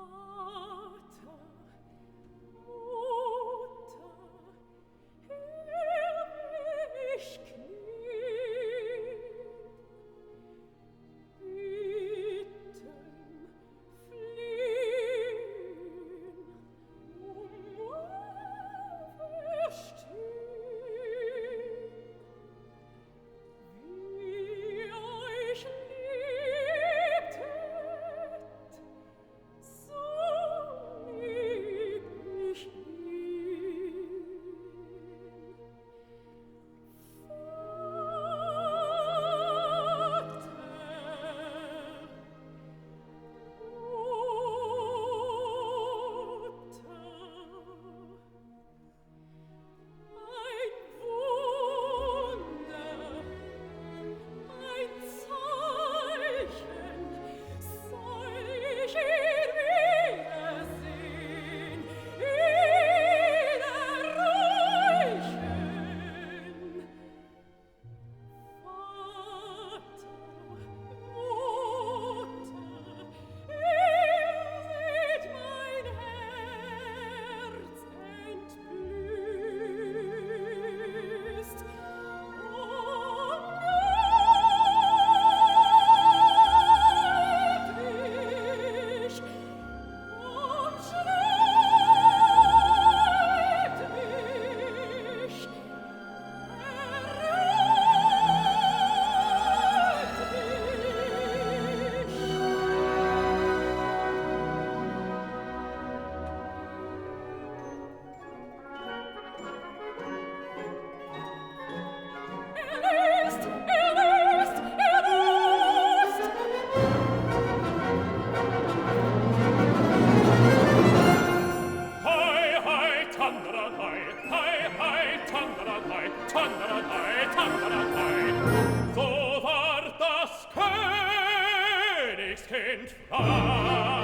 Vater, Mutter, hier will ich knien, bitten, flehen, um Auferstehn. Wie euch lieb tät, so lieb ich ihn. Vater, Mutter, ein Wunder, ein Zeichen, soll ich ihn wiedersehn, ihn erreichen. Vater, Mutter, ihr seht mein Herz entblößt. Umgürtet mich, umschlagt mich, erregt mich. Erlöst, erlöst, erlöst! Hei, hei, tandaranhei, hei, hei, tandaranhei, tandaranhei, tandaranhei. So ward das Königskind frei.